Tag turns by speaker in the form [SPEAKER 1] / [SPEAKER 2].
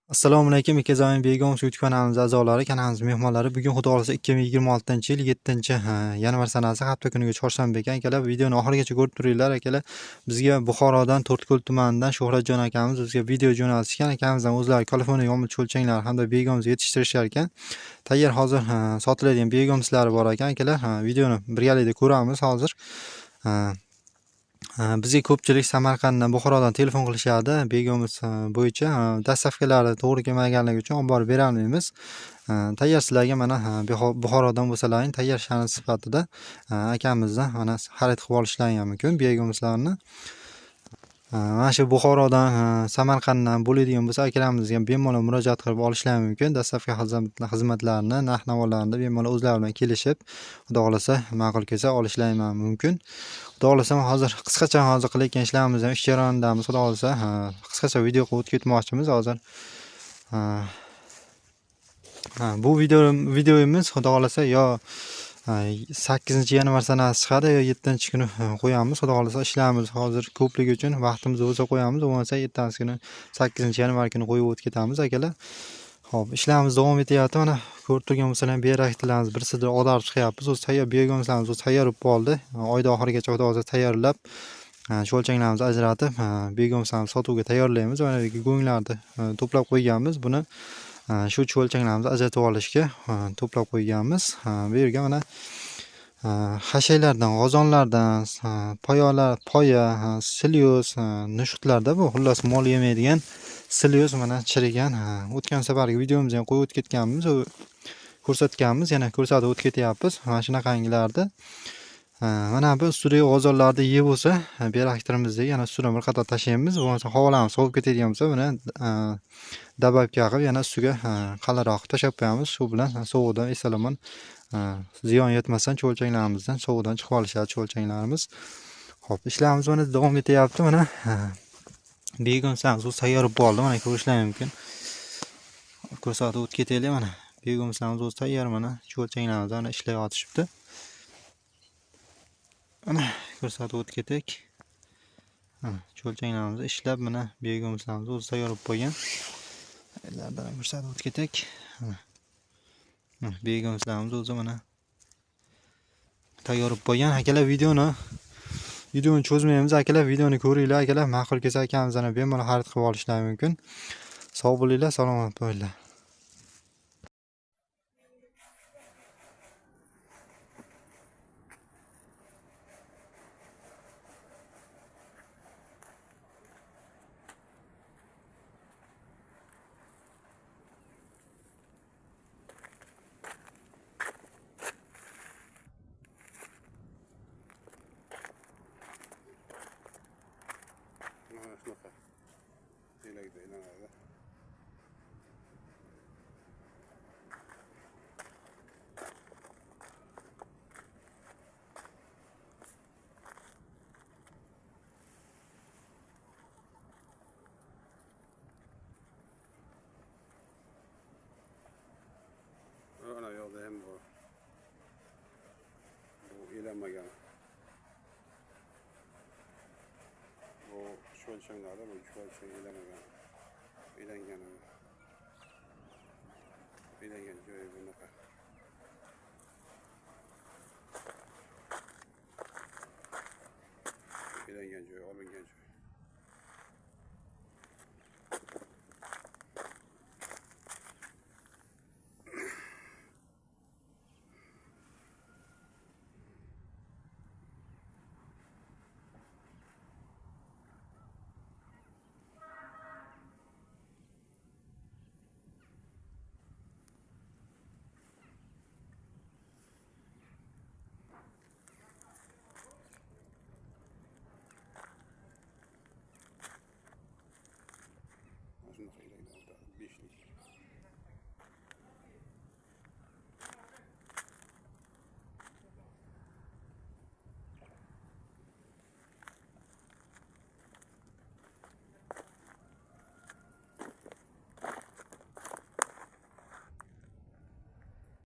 [SPEAKER 1] Assalomu alaykum Ekazamin Begom YouTube kanalimiz a'zolari, kanalimiz mehmonlari. Bugun Xudo xolasa 2026-yil 7-yanvar sanasi, hafta kuniga chorshanba ekan. Akalar, videoni oxirigacha ko'rib turinglar. Akalar, bizga Buxorodan, To'rtko'l tumanidan Shuhratjon akamiz bizga video jo'natishgan. Akamizdan o'zlari Kaliforniya yomil cho'lchanglari hamda begomz yetishtirishar ekan. Tayyor hozir sotiladigan begomizlari bor ekan. Akalar, videoni birgalikda ko'ramiz hozir. Bizga ko'pchilik Samarqanddan, Buxorodan telefon qilishadi begomuz bo'yicha. Dastavkalari to'g'ri kelmaganligi uchun olib borib bera olmaymiz. Tayyor sizlarga mana Buxorodan bo'lsalaring tayyor shani sifatida akamizdan mana xarid qilib olishlaring ham mumkin begomizlarni. Mana shu Buxorodan, Samarqanddan bo'ladigan bo'lsa akalarimizga bemalol murojaat qilib olishlari mumkin. Dastavka xizmatlarini, narx-navolarni bemalol o'zlari bilan kelishib, Xudo xolasa ma'qul kelsa olishlari ham mumkin. Xudo xolasa hozir qisqacha hozir qilayotgan ishlarimiz ham ish jarayonidamiz. Xudo xolasa qisqacha video qilib o'tib ketmoqchimiz hozir. Bu videomiz Xudo xolasa yo 8-yanvar sanasi chiqadi yo 7-kuni qo'yamiz. Xudo xolasa ishlarimiz hozir ko'pligi uchun vaqtimiz bo'lsa qo'yamiz, bo'lmasa ertasi kuni 8-yanvar kuni qo'yib o'tib ketamiz akalar. Xo'p, ishlarimiz davom etyapti. Mana ko'rib turgan bo'lsanglar, beraklarimiz birsida ag'darib chiqyapmiz. O'zi tayyor begomizlarimiz o'zi tayyor bo'lib qoldi. Oyda oxirigacha Xudo xolasa tayyorlab, cho'lchanglarimizni ajratib, begomizlarimizni sotuvga tayyorlaymiz. Mana bu go'nglarni to'plab qo'yganmiz. Buni shu cho'lchanglarimizni ajratib olishga to'plab qo'yganmiz. Bu yerga mana hashaylardan, g'ozonlardan, poyalar, poya, silyos, nushtlarda bu xullas mol yemaydigan silyos mana chirigan. O'tgan safargi videomizni ham qo'yib o'tib ketganmiz, ko'rsatganmiz, yana ko'rsatib o'tib ketyapmiz. Mana shunaqangilarni. Mana bu ustidagi g'ozonlarni yeb bo'lsa, beraktirimizdagi yana ustidan bir qator tashlaymiz. Bo'lmasa havolarimiz sovib ketadigan bo'lsa, buni dababka qilib yana ustiga qalinroq qilib tashlab qo'yamiz. Shu bilan sovuqdan eson-omon ziyon yetmasdan cho'lchanglarimizdan sovuqdan chiqib olishadi cho'lchanglarimiz. Xo'p, ishlarimiz mana davom etyapti. Mana begomsamiz o'zi tayyor bo'lib qoldi. Mana ko'rishlaring mumkin. Ko'rsatib o'tib ketaylik mana. Begomsamiz o'zi tayyor, mana cho'lchanglarimiz mana ishlayotishibdi. Mana ko'rsatib o'tib ketaylik. Mana cho'lchanglarimiz ishlab, mana begomsamiz o'zi tayyor bo'lib qo'ygan. Ellardan ko'rsatib o'tib ketaylik. Mana begomsamiz o'zi mana tayyor bo'lib qo'ygan. Akalar, videoni cho'zmaymiz. Akalar, videoni ko'ringlar. Akalar, ma'qul kelsa akamizdan bemalol xarid qilib olishlari mumkin. Sog' bo'linglar, salomat bo'linglar.
[SPEAKER 2] Shunaqa elakda aylanadi. Ana yoqda ham bor. Bu elanmagan. Bu cho'lchanglarda bu cho'lchang elamagan. Elangan. Elangan joyi bunaqa.